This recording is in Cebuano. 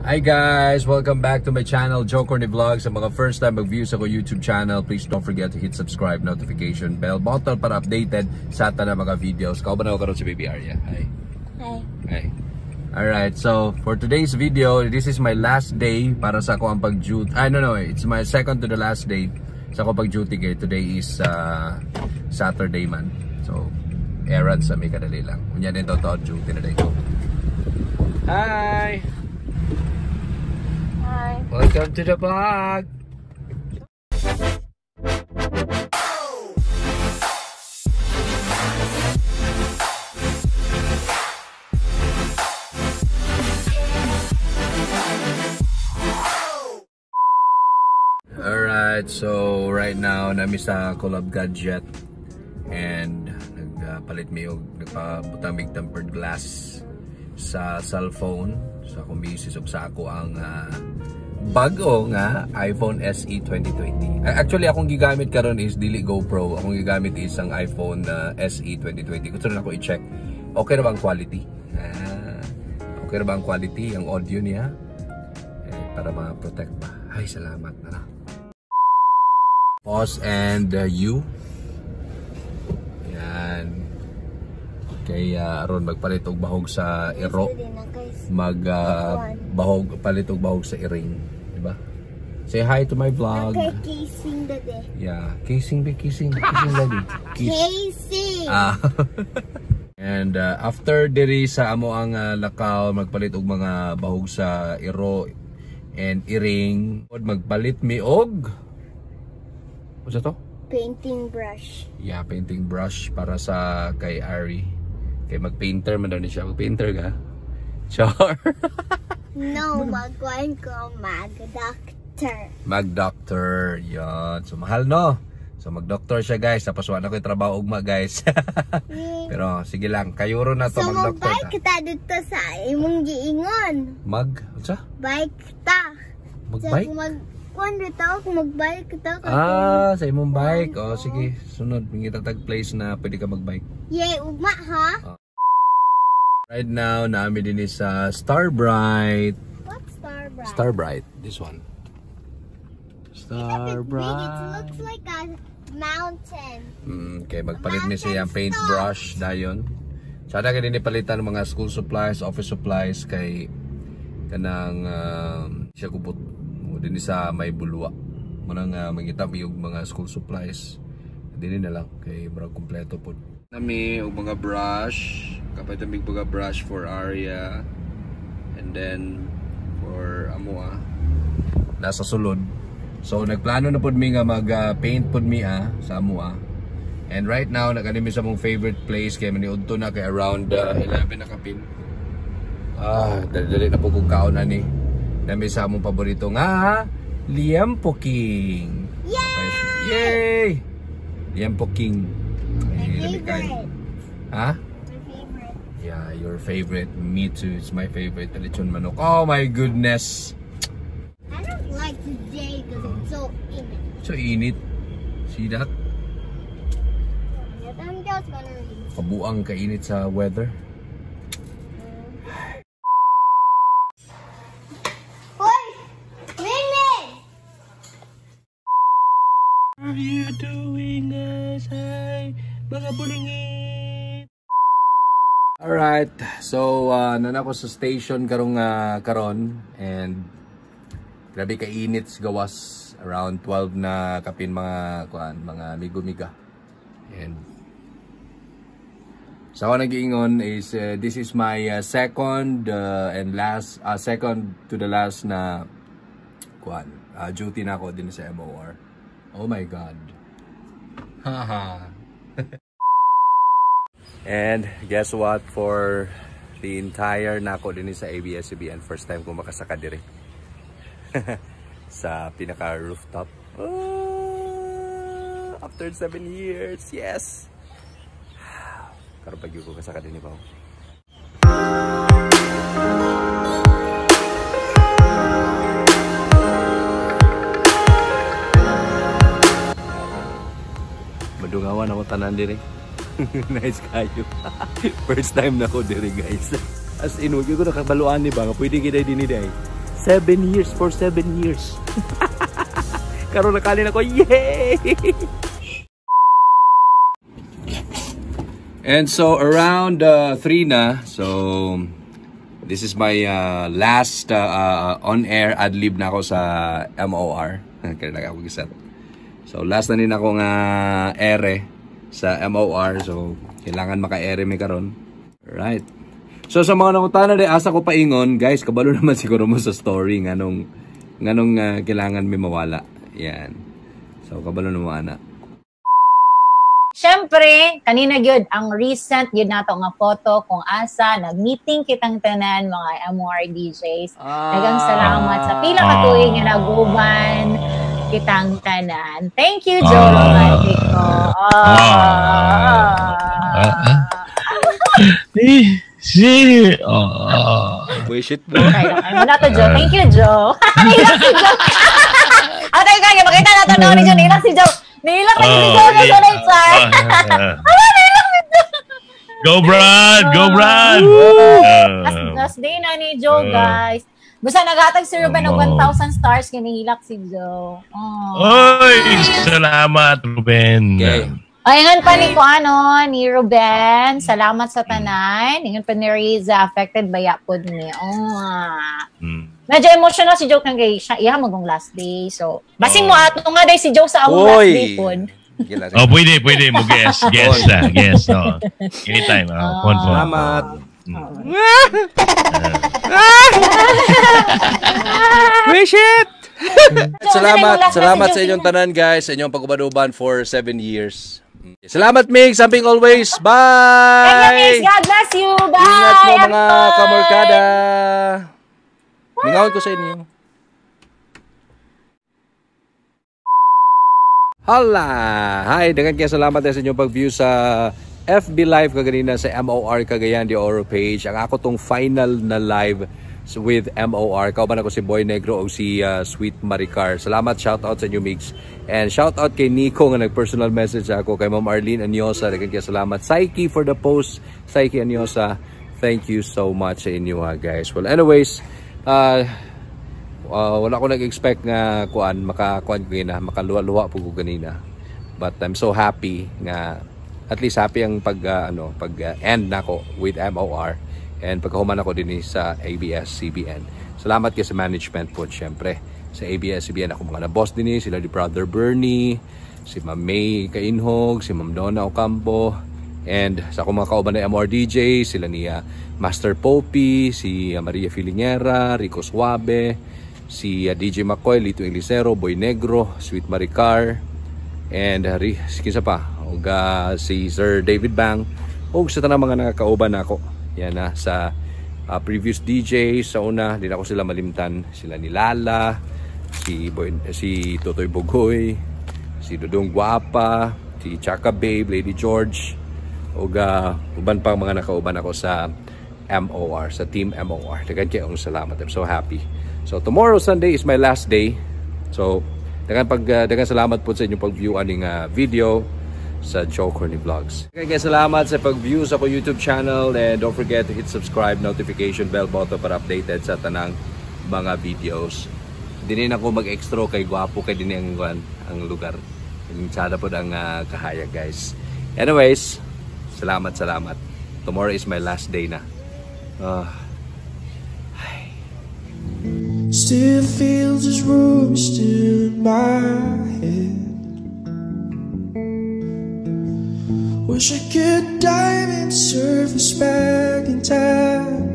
Hi guys! Welcome back to my channel, Joe Corny Vlogs. Sa mga first time mag-view sa ko YouTube channel, please don't forget to hit subscribe, notification bell button para updated sa tanang mga videos. Kauban ako karon si Baby Arya. Hi. Hi. Hi. Alright, so for today's video, this is my last day para sa ako ang pag-duty. I don't know, it's my second to the last day sa ako pag-duty kay today is Saturday man. So, errands sa may kadali lang. Unya din totoo duty na day ko. Hi! Hi. Welcome to the vlog! Alright, so right now nami sa Collab Gadget and nagpalit mi og nagpabutang mig tempered glass sa cellphone sa akong misis ug sa ako ang bago nga iPhone SE 2020. Actually akong gigamit karon is dili GoPro. Akong gigamit is ang iPhone SE 2020. Gusto rin ako i-check. Okay ra ba ang quality? Okay ra ba ang quality ang audio niya? Eh, para ma-protect ba? Ay, salamat na lang. Pause and you. Yan. Kay aron magpalit og bahog sa iro. Mag bahog palit og bahog sa iring, di ba? Say hi to my vlog. Okay, casing daddy. Yeah, casing be kissing, kissing daddy. Kiss. Casing. Ah. And after diri sa amo ang lakaw magpalit og mga bahog sa iro and iring, magpalit mi og unsa to? Painting brush. Yeah, painting brush para sa kay Ari. Kay mag-painter man daw ni siya. Mag-painter ka? Char. No, magkuhan ko mag-doctor. Mag-doctor. Yan. So, mahal no? So, mag-doctor siya guys. Tapos wala ko yung trabaho ugma guys. Pero, sige lang. Kayuro na to So, mag-doctor mag-bike ta. ta dito sa imong giingon. Mag? Unsa? Bike ta. Mag-bike? So, kuan dito, kung mag-bike ta. Ah, sa imong bike. Oh, sige. Sunod, mangita tag place na pwede ka mag-bike. Yay, ugma ha? Right now, naami din sa Starbright. What Starbright? Starbright. This one. It's big. It Starbright. looks like a mountain. Okay, magpalit mi siya ang paintbrush dayon. Sana kay dinhi palitan ng mga school supplies, office supplies kay kanang siya gubot mo dinhi sa may bulwa. Munang mangita mi og mga school supplies. Dinhi na lang kay murag kumpleto pod. Nami og mga brush, kapay mig mga brush for Arya and then for amoa. Nasa sulod. So nagplano na pod mi nga mag paint pod mi sa amoa. And right now nakanimi sa mong favorite place kay maniudto na kay around 11 na kapin. Ah, dali-dali na po kong kaon ani. Nami sa among paborito nga Liempo King. Yay! Yay! Liempo King. My Ay, lami kayo. favorite. Ha? My favorite. Yeah, your favorite. Me too. It's my favorite. Lechon manok. Oh my goodness. I don't like today because it's so init. So init. See that? I'm just gonna read. Kabuang kainit sa weather. Hoy! Minute! What are you doing, guys? Hi, mga bulingit! Alright, so nana ko sa station karong karon and grabe kainit sa gawas, around 12 na kapin mga kuan, mga migo-miga. And sa ako nag-iingon is this is my second and last second to the last na kuan, duty na ako din sa MOR. Oh my God. Haha. And guess what? For the entire nako din sa ABS-CBN, first time ko makasaka diri. Sa pinaka rooftop. Oh, after 7 years, yes. Karon pag ko kasaka din ba. Madungawan ako tanan diri. Nice kayo. First time na ko diri guys. As in, wag ko nakabaluan ni ba nga pwede gid dinhi day. 7 years, for 7 years. Karon nakalin ako, yay! And so around 3 na, so this is my last on-air ad-lib na ako sa MOR. Kaya lang ako giset. So last na din ako nga ere sa MOR. So kailangan maka-ere mi karon. Right. So sa mga nangutana di asa ko paingon, guys, kabalo naman siguro mo sa story nganong kailangan mi mawala. Yan. So kabalo na mo ana. Siyempre, kanina gyud ang recent gyud nato nga photo kung asa nag-meeting kitang tanan mga MOR DJs. Daghang salamat sa pila ka tuig nga nag-uban kitang tanan. Thank you, Joe Romantico. Ah. Eh, si, oh. Bullshit mo. Okay, ano na to, Joe. Thank you, Joe. Nilak si Joe. Ah, teka, kaya makita nato no ni Joe. Nilak si Joe. Nilak si Joe na sa right side. Go, Brad! Go, Brad! Last day na ni Joe, guys. Basta naghatag si Ruben og 1,000 stars, kinihilak si Joe. Oh. Oy, salamat, Ruben. Okay. Ay, ingon pa ni ko ano, ni Ruben, salamat sa tanan. Ingon pa ni Riza, affected ba yapod ni? Oh. Medyo emotional si Joe kang gay siya, iya magong last day. So, basing mo ato nga day si Joe sa among last day pod. Gila. Oh, pwede, pwede mo guess. Guess na, guess. Oh. Anytime. Oh, phone, phone. Salamat. Wish it! Salamat, salamat sa inyong tanan, guys, sa inyong pag-uban-uban for 7 years. Salamat, Mig. Samping always. Bye! Thank you, Miss. God bless you. Bye. Ingat mo, mga Bye. Kamorkada. Mingawin ko sa inyo. Hala! Hi! Daghang kaya salamat sa inyong pag-view sa FB Live kaganina sa MOR Cagayan de Oro page. Ang ako tong final na live with MOR. Kauban ako si Boy Negro o si Sweet Maricar. Salamat, shout out sa inyo, Migs. And shout out kay Nico nga nag-personal message ako, kay Ma'am Arlene Anyosa. Daghang kaya salamat. Psyche for the post. Psyche Anyosa. Thank you so much sa inyo ha, guys. Well, anyways, wala ko nag-expect nga kuan makakuan ko ganina, makaluwa-luwa po ko ganina. But I'm so happy nga at least happy ang pag ano pag end nako with MOR and pagkahuman ako din sa ABS-CBN. Salamat kay sa management po syempre sa ABS-CBN, ako mga na boss din sila di Brother Bernie, si Ma'am May Kainhog, si Ma'am Donna Ocampo, and sa akong mga kauban na MR DJ, sila ni Master Poppy, si Maria Filingera, Rico Suabe, si DJ McCoy, Lito Inglesero, Boy Negro, Sweet Maricar, and kinsa pa, ug si Sir David Bang, ug sa tanang mga nakakauban nako. Yan na sa previous DJ sa una, di na ako sila malimtan, sila ni Lala, si Boy, si Totoy Bugoy, si Dudong Guapa, si Chaka Babe, Lady George, ug uban pang mga nakauban ako sa MOR, sa Team MOR. Daghan kayong salamat. I'm so happy. So tomorrow Sunday is my last day. So daghan salamat po sa inyong pag-view aning video sa Joe Corny Vlogs. Daghan kayong salamat sa pag-view sa akong YouTube channel and don't forget to hit subscribe, notification bell button para updated sa tanang mga videos. Dinin ako mag-extra kay gwapo kay dinhi ang lugar. Sada pod ang kahayag, guys. Anyways, salamat, salamat. Tomorrow is my last day na. Still feels this room still in my head. Wish I could dive and surface back in time.